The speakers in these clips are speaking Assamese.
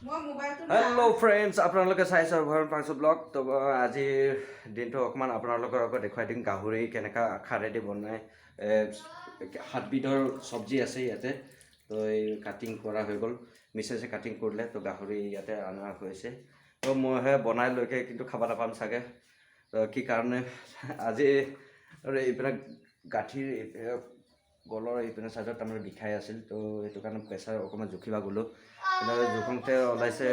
হেল্ল' ফ্ৰেণ্ডছ, আপোনালোকে চাইছে অভয়ন পাংচু ব্লগ। তো আজিৰ দিনটো অকণমান আপোনালোকৰ আগত দেখুৱাই দিম গাহৰি কেনেকুৱা খাৰেদি বনায়। সাতবিধৰ চব্জি আছে ইয়াতে। তো এই কাটিং কৰা হৈ গ'ল, মিছেছে কাটিং কৰিলে। তো গাহৰি ইয়াতে অনা হৈছে। তো মইহে বনাই লৈকে কিন্তু খাব নাপাম চাগে। তো কি কাৰণে আজি আৰু এইপিনে গাঁঠিৰ এইপিনে গলৰ এইপিনে চাইডত তাৰমানে বিষাই আছিল। তো সেইটো কাৰণে প্ৰেছাৰ অকণমান জুখিব গ'লোঁ। কিন্তু জোখোঁতে ওলাইছে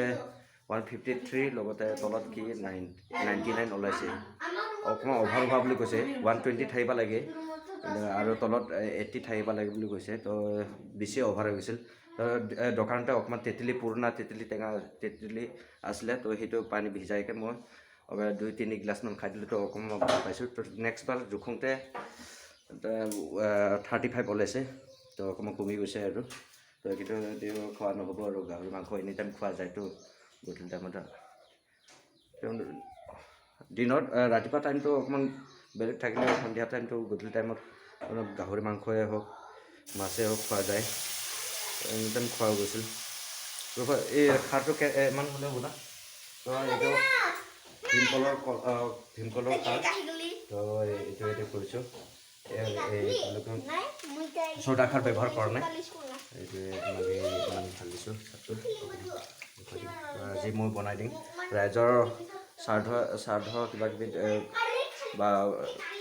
153, লগতে তলত কি 99 ওলাইছে। অকণমান অভাৰ হোৱা বুলি কৈছে। 120 থাকিব লাগে কিন্তু আৰু তলত 80 থাকিব লাগে বুলি কৈছে। তো বেছি অভাৰ হৈ গৈছিল। তো দোকানতে অকণমান তেতেলী, পুৰণা তেতেলী, টেঙা তেতেলী আছিলে। তো সেইটো পানী ভিজাইকে মই 2-3 গিলাচমান খাই দিলোঁ। তো অকণমান ভাল পাইছোঁ। তো নেক্সট বাৰ জোখোঁতে 35 ওলাইছে। তো অকণমান কমি গৈছে আৰু। তো কিন্তু তেওঁ খোৱা নহ'ব আৰু। গাহৰি মাংস এনি টাইম খোৱা যায়তো গধূলি টাইমত। তেওঁ দিনত ৰাতিপুৱা টাইমটো অকণমান বেলেগ থাকিলে সন্ধিয়া টাইমটো, গধূলি টাইমত অলপ গাহৰি মাংসই হওক, মাছেই হওক খোৱা যায়। এনি টাইম খোৱা গৈছিল। ৰ'বা, এই খাৰটো ইমান হ'লে হ'ব না। তো এইটো ভীমকলৰ খাৰ। তো এইটো এইটো কৰিছোঁ। এই চৌদা খাৰ ব্যৱহাৰ কৰা নাই। এইটোৱে মানে ইমান ঢালিছোঁ চাটটো। আজি মই বনাই দিম। ৰাইজৰ শ্ৰাদ্ধ শ্ৰাদ্ধ কিবা কিবি বা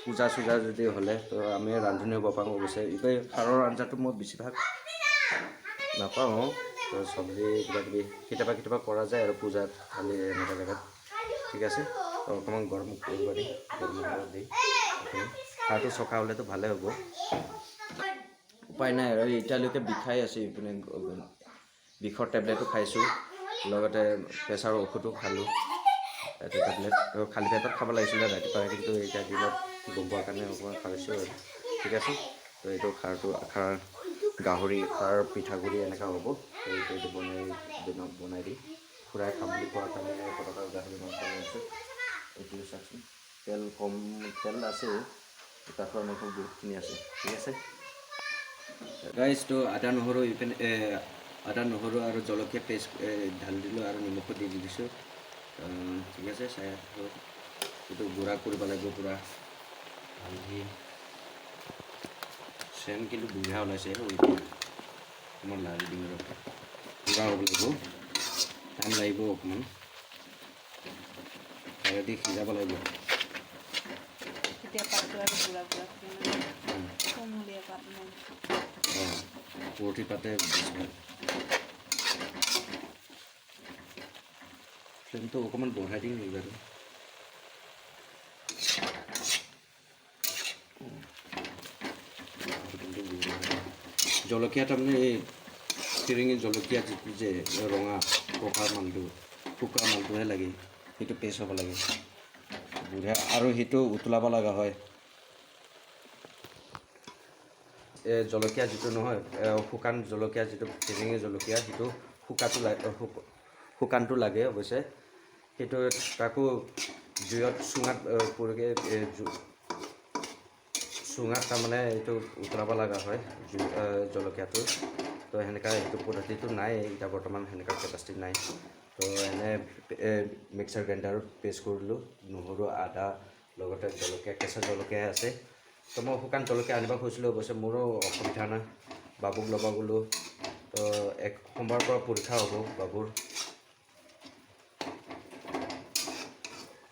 পূজা চূজা যদি হ'লে তো আমি ৰান্ধনি হ'ব পাৰোঁ। অৱশ্যে এই খাৰৰ আঞ্জাটো মই বেছিভাগ নাপাওঁ। তো চব্জি কিবা কিবি কেতিয়াবা কেতিয়াবা কৰা যায় আৰু পূজাত খালি এনেকুৱা জেগাত। ঠিক আছে, তো অকণমান গৰম কৰিব দি, গৰম হ'ব দি। খাৰটো চকা হ'লেতো ভালেই হ'ব। উপায় নাই আৰু, এতিয়ালৈকে বিষাই আছে। ইপিনে বিষৰ টেবলেটো খাইছোঁ, লগতে প্ৰেছাৰৰ ঔষধো খালোঁ এটা টেবলেট। খালী পেটত খাব লাগিছিলে ৰাতিপুৱা, কিন্তু এতিয়া দিনত গম পোৱাৰ কাৰণে অকণমান খাইছোঁ আৰু। ঠিক আছে, তো এইটো খাৰটো, খাৰ গাহৰি খাৰ, পিঠাগুড়ি এনেকুৱা হ'ব। তো এইটো বনাই দিনত বনাই দি খুৰাই খাম বুলি কোৱাৰ কাৰণে পটকা গাহৰি মাংস আনিছোঁ। এইটো চাওকচোন, তেল কম, তেল আছে, কাঠুৱা মাংস বহুতখিনি আছে। ঠিক আছে গাইজ, তো আদা নহৰু ইপিনে, আদা নহৰু আৰু জলকীয়া পেষ্ট ঢালি দিলোঁ আৰু নিমখো দি দিছোঁ। ঠিক আছে, চাই থাকক। এইটো গুড়া কৰিব লাগিব পূৰা। হালধি চেন কিন্তু বঢ়িয়া ওলাইছে। এতিয়া অকণমান লাৰি দিম আৰু গুড়া হ'ব লাগিব, টাইম লাগিব অকণমান। দি সিজাব লাগিব। তেতিয়া পাতটো আৰু গুড়া গুড়া থাকে ন, কোমলীয়া পাত ন। অঁ, পৰঠি পাতে বেছি ভাল। ফ্লেমটো অকণমান বঢ়াই দিম নেকি বাৰু? কিন্তু জলকীয়া তাৰমানে এই ফিৰিঙি জলকীয়া যিটো যে ৰঙা পকা মালটো, শুকা মালটোহে লাগে। সেইটো পেষ্ট হ'ব লাগে বঢ়িয়া আৰু সেইটো উতলাব লগা হয়। এই জলকীয়া যিটো নহয়, শুকান জলকীয়া যিটো ফিৰিঙি জলকীয়া, সেইটো শুকাটো লাগে, শুকানটো লাগে অৱশ্যে। সেইটো তাকো জুইত চুঙাত পুৰিকে, চুঙাত তাৰমানে এইটো উতলাব লগা হয় জুই জলকীয়াটো। তো সেনেকুৱা সেইটো পদ্ধতিটো নাই এতিয়া বৰ্তমান, সেনেকুৱা কেপাচিটি নাই। তো এনে মিক্সাৰ গ্ৰাইণ্ডাৰত পেষ্ট কৰিলোঁ নহৰু, আদা, লগতে জলকীয়া, কেঁচা জলকীয়া আছে। তো মই শুকান জলকীয়া আনিব খুজিছিলোঁ, অৱশ্যে মোৰো অসুবিধা নাই। বাবুক ল'ব গ'লোঁ। তো এক সোমবাৰৰ পৰা পৰীক্ষা হ'ব বাবুৰ।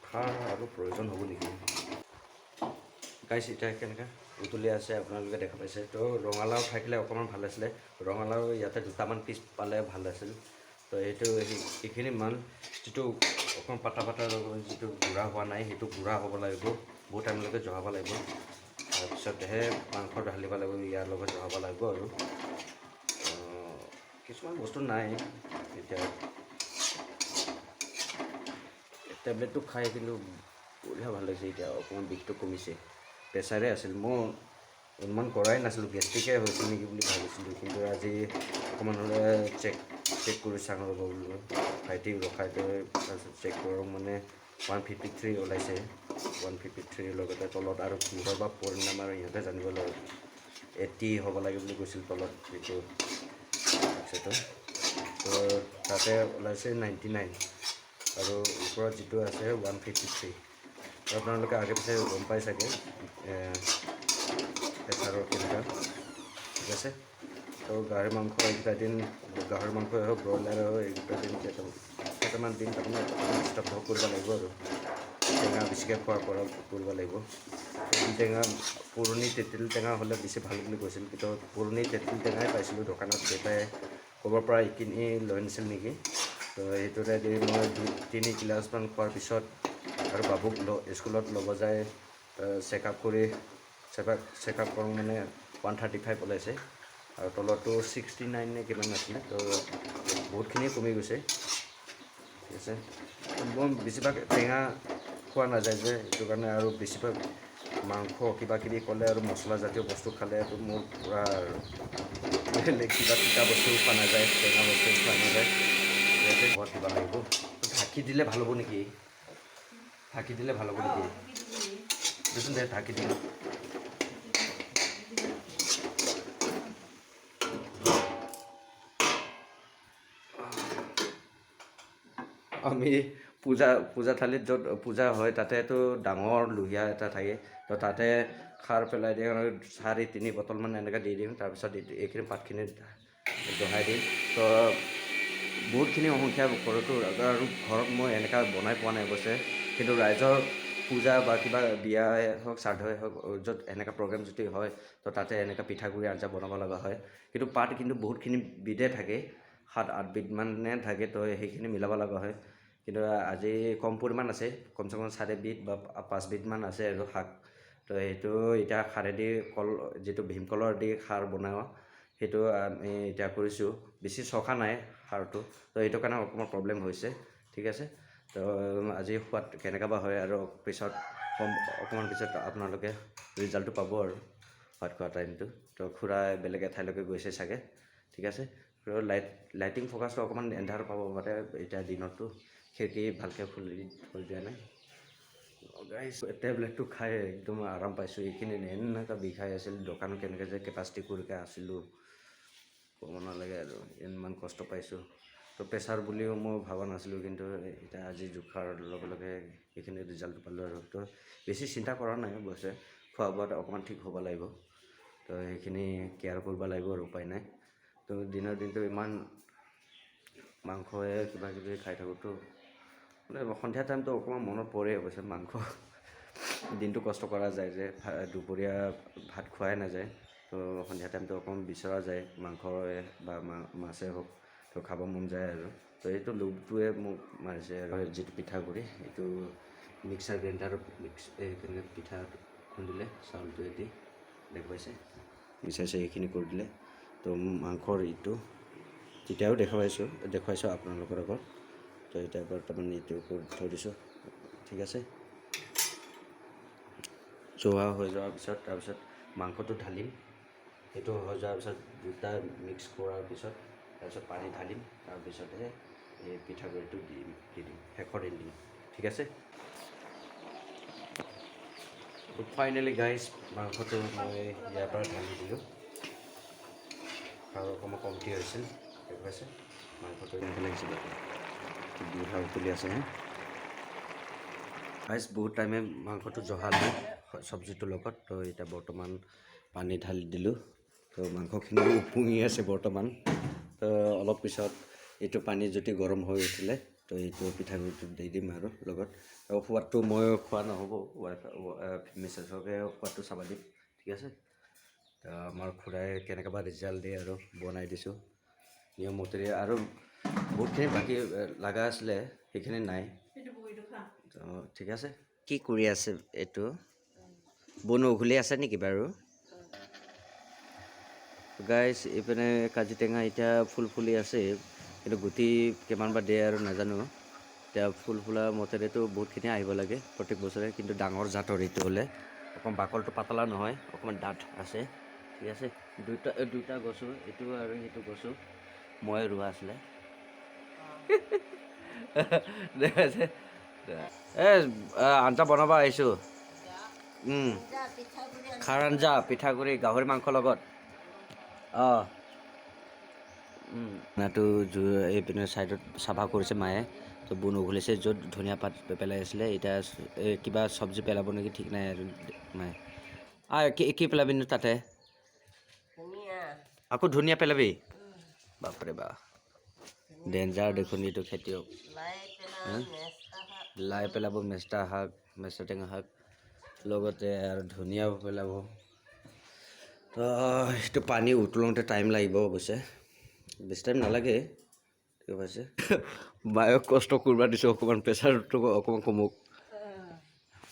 খাৰ আৰু প্ৰয়োজন হ'ব নেকি গাইছ? এতিয়া কেনেকৈ উতলি আছে আপোনালোকে দেখা পাইছে। তো ৰঙালাও থাকিলে অকণমান ভাল আছিলে। ৰঙালাও ইয়াতে দুটামান পিচ পালে ভাল আছিল। তো এইটো এইখিনি মান যিটো অকণমান পাতা পাতা যিটো গুড়া হোৱা নাই, সেইটো গুড়া হ'ব লাগিব। বহুত টাইমলৈকে জহাব লাগিব, তাৰপিছতহে মাংস ঢালিব লাগিব, ইয়াৰ লগত জহাব লাগিব। আৰু কিছুমান বস্তু নাই এতিয়া। টেবলেটটো খাই কিন্তু বঢ়িয়া ভাল লাগিছে। এতিয়া অকণমান বিষটো কমিছে। প্ৰেছাৰে আছিল, মই অনুমান কৰাই নাছিলোঁ, গেষ্ট্ৰিকে হৈছিল নেকি বুলি ভাবিছিলোঁ। কিন্তু আজি অকণমান হ'লে চেক চেক কৰি চাওঁ ৰ'ব বোলো। ভাইটিক ৰখাই থৈ তাৰপিছত চেক কৰোঁ, মানে 153 ওলাইছে। 153ৰ লগতে তলত আৰু কিহৰ বা পৰিণাম আৰু ইহঁতে জানিব লাগিব। 80 হ'ব লাগে বুলি কৈছিল তলত যিটো। তাৰপিছত তো তাতে ওলাইছে 99 আৰু ওপৰত যিটো আছে 153। আপোনালোকে আগে পিছে গম পাই চাগে প্ৰেছাৰৰ কেনেকুৱা। ঠিক আছে, তো গাহৰি মাংস এইকেইটা দিন, গাহৰি মাংসই হওক ব্ৰইলাৰে হওক, এইকেইটা দিন কেইটামান দিন তাৰমানে ষ্টপ কৰিব লাগিব আৰু টেঙা বেছিকৈ খোৱাৰ পৰা কৰিব লাগিব। তেঁতুল টেঙা, পুৰণি তেঁতুল টেঙা হ'লে বেছি ভাল বুলি কৈছিল, কিন্তু পুৰণি তেঁতুল টেঙাই পাইছিলোঁ দোকানত, দেউতাই ক'ৰবাৰ পৰা কিনি লৈ আনিছিল নেকি। তো সেইটোতে দি মই 2-3 গিলাচমান খোৱাৰ পিছত আৰু বাবুক স্কুলত ল'ব যায় চেকআপ কৰি, চেকআপ কৰোঁ মানে 135 ওলাইছে আৰু তলতো 69 নে কিমান আছিলে। তো বহুতখিনিয়ে কমি গৈছে। ঠিক আছে, মই বেছিভাগ টেঙা খোৱা নাযায় যে সেইটো কাৰণে, আৰু বেছিভাগ মাংস কিবা কিবি ক'লে আৰু মছলাজাতীয় বস্তু খালেতো মোৰ পূৰা বেলেগ কিবা তিতা বস্তুও খোৱা নাযায়, টেঙা বস্তুও খোৱা নাযায়। ঠিক আছে, ঘৰত দিব লাগিব। ঢাকি দিলে ভাল হ'ব নেকি? ঢাকি দিলে ভাল হ'ব নেকি? দেচোন দে, ঢাকি দিম। আমি পূজা থালিত য'ত পূজা হয় তাতেতো ডাঙৰ লুহিয়া এটা থাকে, তো তাতে খাৰ পেলাই দিওঁ আৰু 4-3 বটলমান এনেকৈ দি দিওঁ। তাৰপিছত এইখিনি পাতখিনি জহাই দিম। তো বহুতখিনি সংখ্যা কৰোঁতো, আৰু ঘৰত মই এনেকুৱা বনাই পোৱা নাই অৱশ্যে, কিন্তু ৰাইজৰ পূজা বা কিবা বিয়াই হওক শ্ৰাদ্ধই হওক য'ত এনেকুৱা প্ৰগ্ৰেম যদি হয় তো তাতে এনেকুৱা পিঠাগুড়ি আঞ্জা বনাব লগা হয়। কিন্তু পাত কিন্তু বহুতখিনি বিধে থাকে, 7-8 বিধমানে থাকে, তো সেইখিনি মিলাব লগা হয়। কিন্তু আজি কম পৰিমাণ আছে, কমচে কম 4 বিধ বা 5 বিধমান আছে আৰু শাক। তো সেইটো এতিয়া খাৰেদি কল যিটো ভীমকলৰ দি খাৰ বনাওঁ সেইটো আমি এতিয়া কৰিছোঁ। বেছি চখা নাই সাৰটো, তো সেইটো কাৰণে অকণমান প্ৰব্লেম হৈছে। ঠিক আছে, তো আজি সোৱাদ কেনেকুৱা বা হয় আৰু পিছত কম অকণমান পিছত আপোনালোকে ৰিজাল্টটো পাব আৰু সোৱাদ খোৱা টাইমটো। তো খুৰা বেলেগ এঠাইলৈকে গৈছে চাগে। ঠিক আছে, আৰু লাইটিং ফ'কাছটো অকণমান এন্ধাৰ পাব পাৰে এতিয়া দিনততো, খিৰিকী ভালকৈ খুলি থৈ দিয়া নাই। গাইজ টেবলেটটো খাই একদম আৰাম পাইছোঁ। এইখিনি এনেকুৱা বিষাই আছিল, দোকান কেনেকৈ যে কেপাচিটি কৰিকে আছিলোঁ ক'ব নালাগে আৰু, ইমান কষ্ট পাইছোঁ। তো প্ৰেছাৰ বুলিও মই ভবা নাছিলোঁ, কিন্তু এতিয়া আজি জোখাৰ লগে লগে এইখিনি ৰিজাল্টটো পালোঁ আৰু। তো বেছি চিন্তা কৰা নাই অৱশ্যে, খোৱা বোৱাত অকণমান ঠিক হ'ব লাগিব, তো সেইখিনি কেয়াৰ কৰিব লাগিব আৰু উপায় নাই। তো দিনৰ দিনটো ইমান মাংসয়ে কিবা কিবি খাই থাকোঁতো, মানে সন্ধিয়া টাইমটো অকণমান মনত পৰে অৱশ্যে মাংস। দিনটো কষ্ট কৰা যায় যে দুপৰীয়া ভাত খোৱাই নাযায়, তো সন্ধিয়া টাইমটো অকণমান বিচৰা যায় মাংসৰে বা মাছেই হওক, তো খাব মন যায় আৰু। তো এইটো লোভটোৱে মোক মাৰিছে আৰু। যিটো পিঠাগুড়ি এইটো মিক্সাৰ গ্ৰাইণ্ডাৰত মিক্স এই কেনেকৈ পিঠা খুন্দিলে চাউলটোৱে দি দেখুৱাইছে, মিচাইছে এইখিনি কৰি দিলে। তো মাংসৰ এইটো তেতিয়াও দেখুৱাইছোঁ আপোনালোকৰ আগত। তো এতিয়া বৰ্তমান এইটো কৰি থৈ দিছোঁ। ঠিক আছে, জোহা হৈ যোৱাৰ পিছত তাৰপিছত মাংসটো ঢালিম। সেইটো হৈ যোৱাৰ পিছত দুটা মিক্স কৰাৰ পিছত তাৰপিছত পানী ঢালিম, তাৰপিছতহে এই পিঠাগুড়িটো দি দিম শেষৰ এণ্ডিং। ঠিক আছে, ফাইনেলি গাইজ মাংসটো মই ইয়াৰ পৰা ঢালি দিলোঁ। আৰু অকণমান কমটি হৈছিল, দেখুৱাইছে মাংসটো কেনেকৈ লাগিছে, বুঢ়া উতলি আছে। হে গাইজ বহুত টাইমে মাংসটো জহালোঁ চব্জিটোৰ লগত। তো এতিয়া বৰ্তমান পানী ঢালি দিলোঁ। তো মাংসখিনি উপঙি আছে বৰ্তমান। তো অলপ পিছত এইটো পানী যদি গৰম হৈ উঠিলে তো এইটো পিঠাগুড়িটো দি দিম আৰু লগত। আৰু সোৱাদটো মই খোৱা নহ'ব, ৱাইফ মিছেছকে সোৱাদটো চাব দিম। ঠিক আছে, তো আমাৰ খুৰাই কেনেকুৱা বা ৰিজাল্ট দিয়ে আৰু বনাই দিছোঁ নিয়মমতেৰে। আৰু বহুতখিনি বাকী লগা আছিলে, সেইখিনি নাই। তো ঠিক আছে, কি কৰি আছে এইটো বন উঘলি আছে নেকি বাৰু? গাইজ এইপিনে কাজি টেঙা এতিয়া ফুল ফুলি আছে, কিন্তু গুটি কিমান বা দিয়ে আৰু নাজানো। এতিয়া ফুল ফুলা মতেৰেতো বহুতখিনি আহিব লাগে প্ৰত্যেক বছৰে, কিন্তু ডাঙৰ জাতৰ এইটো হ'লে অকণমান বাকলটো পাতলা নহয়, অকণমান ডাঠ আছে। ঠিক আছে, দুটা গছো এইটো আৰু সেইটো গছো মই ৰোৱা আছিলে। এই আঞ্জা বনাব আহিছোঁ। খাৰ আঞ্জা, পিঠাগুড়ি, গাহৰি মাংসৰ লগত। অঁ, দানাটো জুই এইপিনে ছাইডত চাফা কৰিছে মায়ে। তো বোন উঘলিছে, য'ত ধনিয়া পাত পেলাই আছিলে। এতিয়া এই কিবা চব্জি পেলাব নেকি, ঠিক নাই আৰু মায়ে। কি কি পেলাবি নো তাতে? আকৌ ধনিয়া পেলাবি? বাপৰে বা, ডেঞ্জাৰ দেখোন এইটো খেতিয়ক। লাই পেলাব, মেষ্টা শাক, মেষ্টা টেঙা শাক, লগতে আৰু ধনিয়াও পেলাব। তো সেইটো পানী উতলাওঁতে টাইম লাগিব অৱশ্যে, বেছি টাইম নালাগে। ঠিক আছে, বায়ক কষ্ট কৰিব দিছোঁ অকণমান, প্ৰেছাৰটো অকণমান কমক।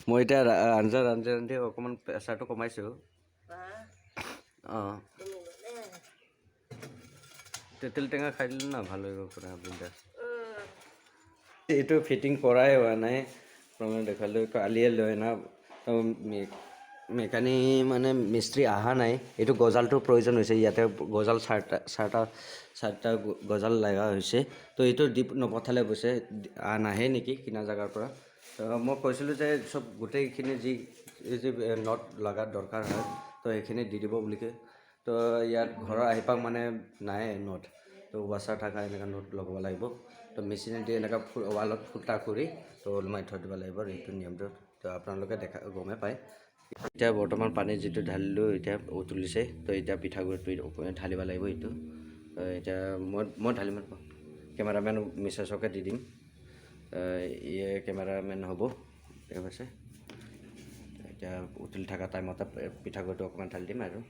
মই এতিয়া আঞ্জা ৰান্ধি ৰান্ধি অকণমান প্ৰেছাৰটো কমাইছোঁ। অঁ, তেঁতেলী টেঙা খাই দিলোঁ না, ভাল হৈ গ'ল পুৰা বিন্দাছ। এইটো ফিটিং কৰাই হোৱা নাই, আপোনালোকে দেখালোঁ। কালিয়ে লৈ অনা মেকানিক মানে মিস্ত্ৰী অহা নাই। এইটো গজালটোৰ প্ৰয়োজন হৈছে। ইয়াতে গজাল চাৰিটা গজাল লগা হৈছে। তো এইটো দি নপঠালে অৱশ্যে নাহে নেকি কিনা জেগাৰ পৰা। তো মই কৈছিলোঁ যে চব গোটেইখিনি যি যি not লগা দৰকাৰ হয়, তো সেইখিনি দি দিব বুলিকে। তো ইয়াত ঘৰৰ আহি পাক মানে নাই not. তো ৱাছাৰ থকা এনেকুৱা not লগাব লাগিব। তো মেচিনেদি এনেকুৱা ৱালত ফুটা কৰি তো ওলমাই থৈ দিব লাগিব। এইটো নিয়মটো তো আপোনালোকে দেখা গমেই পায়। এতিয়া বৰ্তমান পানী যিটো ঢালিলোঁ, এতিয়া উতলিছে। তো এতিয়া পিঠাগুড়িটো ঢালিব লাগিব এইটো। তো এতিয়া মই ঢালিম, কেমেৰামেন মিছেছকে দি দিম। ইয়ে কেমেৰামেন হ'ব, ঠিক আছে। এতিয়া উতলি থকা টাইমতে পিঠাগুড়িটো অকণমান ঢালি দিম আৰু।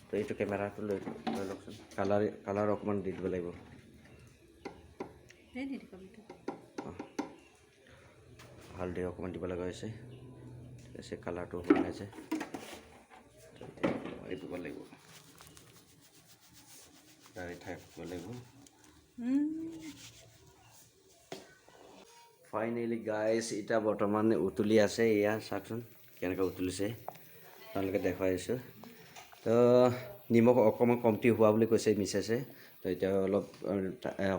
তো এইটো কেমেৰাটো লৈ লৈ লওকচোন। কালাৰ কালাৰ অকণমান দি দিব লাগিব। এই নিদিব এইটো। হালধি অকণমান দিব লগা হৈছে। ঠিক আছে, কালাৰটো হোৱা নাই যে। তো এতিয়া মাৰি দিব লাগিব, দাঁড়ি থাকিব লাগিব। ফাইনেলি গাইছ, এতিয়া বৰ্তমান উতলি আছে। এয়া চাওকচোন কেনেকৈ উতলিছে, আপোনালোকে দেখুৱাই আছোঁ। তো নিমখ অকণমান কমটি হোৱা বুলি কৈছে মিছেছে। তো এতিয়া অলপ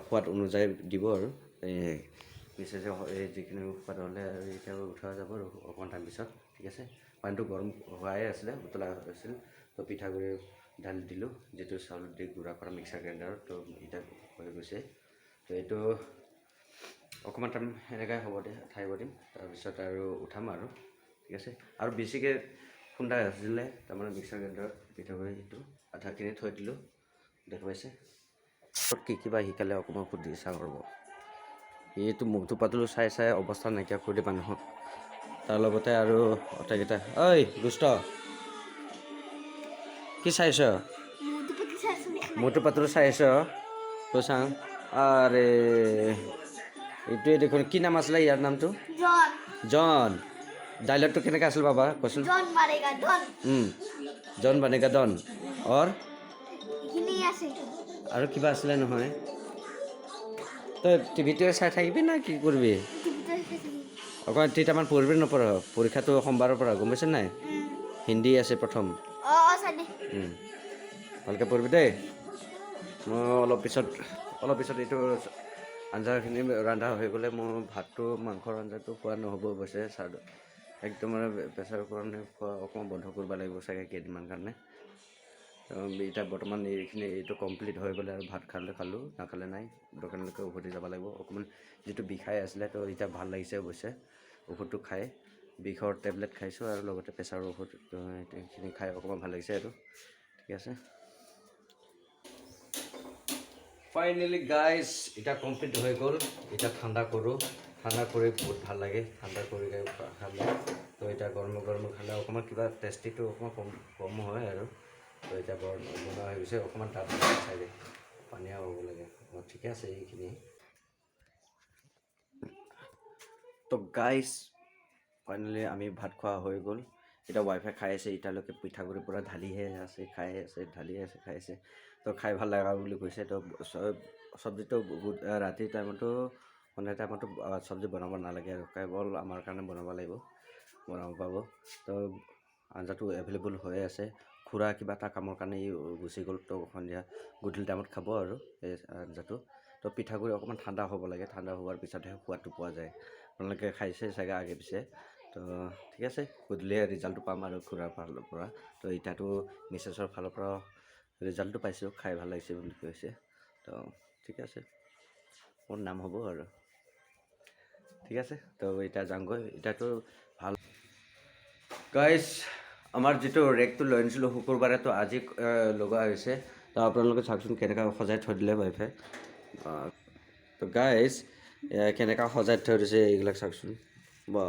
সোৱাদ অনুযায়ী দিব আৰু এই মিছেছে। এই যিখিনি সোৱাদ হ'লে আৰু এতিয়া উঠোৱা যাব আৰু অকণমান টাইম পিছত। ঠিক আছে, পানীটো গৰম হোৱাই আছিলে, উতলা হৈছিল। তো পিঠাগুড়ি ঢালি দিলোঁ, যিটো চাউল দি গুড়া কৰা মিক্সাৰ গ্ৰাইণ্ডাৰত। তো এতিয়া হৈ গৈছে। তো এইটো অকণমান টাইম সেনেকাই হ'ব দে, থাকিব দিম, তাৰপিছত আৰু উঠাম আৰু। ঠিক আছে, আৰু বেছিকৈ খুন্দা আছিলে তাৰমানে মিক্সাৰ গ্ৰাইণ্ডাৰত পিঠাগুড়ি, সেইটো আধাখিনি থৈ দিলোঁ, দেখুৱাইছে। কি কিবা শিকালে অকণমান সুধি চাওঁ ৰ'ব। এইটো মটু পাতলু চাই চাই অৱস্থা নাইকিয়া কৰি দিয়ে মানুহক। তাৰ লগতে আৰু অটাইকেইটা। ঐ দুষ্ট, কি চাইছ? মটু পাতলু চাই আছ? তই চাওঁ। আৰে, এইটোৱে দেখোন। কি নাম আছিলে ইয়াৰ নামটো? জন। জন। ডাইলগটো কেনেকৈ আছিল বাবা, কচোন। জন মাৰেগা ডন। জন বনেগা ডন অৰ এইখিনি আছে। আৰু কিবা আছিলে নহয়। তই টিভিটোৱে চাই থাকিবি না কি কৰিবি? টিভিতে চাই থাকিম। অকণমান তিনিটামান পঢ়িবি নপঢ়? পৰীক্ষাটো সোমবাৰৰ পৰা, গম পাইছে নাই? হিন্দী আছে প্ৰথম। অঁ, চাই দে। ভালকৈ পঢ়িবি দেই। মই অলপ পিছত এইটো আঞ্জাখিনি ৰন্ধা হৈ গ'লে মোৰ ভাতটো, মাংসৰ আঞ্জাটো খোৱা নহ'ব অৱশ্যে। চাৰ একদম মানে প্ৰেছাৰৰ কাৰণে খোৱা অকণমান বন্ধ কৰিব লাগিব চাগে কেইদিনমান কাৰণে। এতিয়া বৰ্তমান এইখিনি এইটো কমপ্লিট হৈ গ'লে আৰু ভাত খালে খালোঁ, নাখালে নাই, দোকানলৈকে উভতি যাব লাগিব। অকণমান যিটো বিষাই আছিলে, তো এতিয়া ভাল লাগিছে অৱশ্যে ঔষধটো খাই। বিষৰ টেবলেট খাইছোঁ আৰু লগতে প্ৰেছাৰৰ ঔষধ, তো সেইখিনি খাই অকণমান ভাল লাগিছে আৰু। ঠিক আছে, ফাইনেলি গাইজ, এতিয়া কমপ্লিট হৈ গ'ল। এতিয়া ঠাণ্ডা কৰোঁ। ঠাণ্ডা কৰি বহুত ভাল লাগে, ঠাণ্ডা কৰি খালে। তো এতিয়া গৰমে গৰমে খালে অকণমান কিবা টেষ্টিটো অকণমান কম কম হয় আৰু। তো এতিয়া বৰ বনোৱা হৈ গৈছে। অকণমান তাত চাগে পানীয়া হ'ব লাগে। অঁ, ঠিকে আছে এইখিনি। তো গাইজ, ফাইনেলি আমি ভাত খোৱা হৈ গ'ল। এতিয়া ৱাইফে খাই আছে। এতিয়ালৈকে পিঠাগুড়িৰ পৰা ঢালিহে আছে, খাই আছে, ঢালি আছে, খাই আছে। তো খাই ভাল লগা বুলি কৈছে। তো চব্জিটো বহুত ৰাতিৰ টাইমতো, সন্ধিয়া টাইমতো চব্জি বনাব নালাগে আৰু, কেৱল আমাৰ কাৰণে বনাব লাগিব, বনাব পাব। তো আঞ্জাটো এভেইলেবল হৈ আছে। খুৰা কিবা এটা কামৰ কাৰণে ই গুচি গ'ল। তো সন্ধিয়া গধূলি টাইমত খাব আৰু এই আঞ্জাটো। তো পিঠাগুড়ি অকণমান ঠাণ্ডা হ'ব লাগে, ঠাণ্ডা হোৱাৰ পিছতহে সোৱাদটো পোৱা যায়। আপোনালোকে খাইছে চাগে আগে পিছে। তো ঠিক আছে, গধূলিয়ে ৰিজাল্টটো পাম আৰু খুৰাৰ ফালৰ পৰা। তো এতিয়াতো মিছেছৰ ফালৰ পৰা ৰিজাল্টটো পাইছোঁ, খাই ভাল লাগিছে বুলি কৈছে। তো ঠিকে আছে, মোৰ নাম হ'ব আৰু। ঠিক আছে, তো এতিয়া যাওঁগৈ। এতিয়াতো ভাল। গাইজ, আমাৰ যিটো ৰেকটো লৈ আনিছিলোঁ শুকুৰবাৰে, তো আজি লগোৱা হৈছে। তো আপোনালোকে চাওকচোন কেনেকুৱা সজাই থৈ দিলে ৱাইফে। তো গাইজ, কেনেকুৱা সজাই থৈ দিছে এইবিলাক চাওকচোন। বা,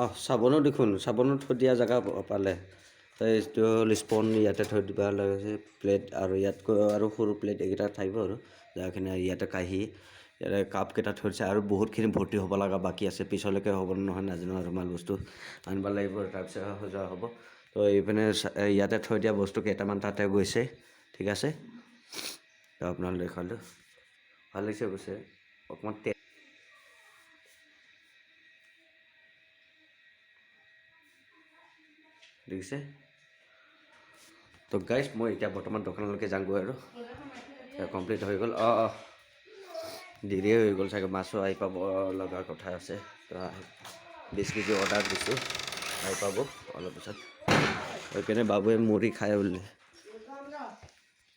আহ, চাবোনো দেখোন, চাবোনো থৈ দিয়া জেগা পালে। তো এইটো হ'ল স্পন, ইয়াতে থৈ দিব লাগিছে। প্লেট আৰু ইয়াতকৈ আৰু সৰু প্লেট এইকেইটা থাকিব আৰু জেগাখিনি। ইয়াতে কাঁহী, ইয়াতে কাপকেইটা থৈ দিছে। আৰু বহুতখিনি ভৰ্তি হ'ব লগা বাকী আছে। পিছলৈকে হ'ব নহয় নাজানো আৰু, মাল বস্তু আনিব লাগিব, তাৰপিছত সজোৱা হ'ব। তো এইপিনে ইয়াতে থৈ দিয়া বস্তু কেইটামান তাতে গৈছে। ঠিক আছে, তো আপোনালোক দেখালোঁ, ভাল লাগিছে অৱশ্যে। অকণমান দেখিছে। তো গাইজ, মই এতিয়া বৰ্তমান দোকানলৈকে যামগৈ আৰু কমপ্লিট হৈ গ'ল। অঁ অঁ দেৰিয়ে হৈ গ'ল চাগে, মাছো আহি পাব লগা কথা আছে। তো 20 কেজি অৰ্ডাৰ দিছোঁ, আহি পাব অলপ পিছত। সেইকাৰণে বাবুৱে মুড়ি খায় বোলে।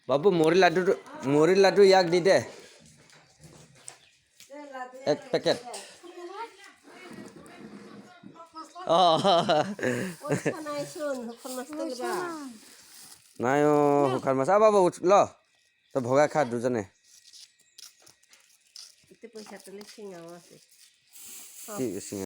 বাবু, মুড়ি লাডুটো, মুড়ি লাডু ইয়াক দি দে এক পেকেট। অঁ। নাইচোন শুকান মাছটো কিবা। নাই অঁ, শুকান মাছ। বাবু, ল, তই ভগাই খা দুজনে। এতিয়া পইচা তুলি চিঙাও আছে। কি চিঙা?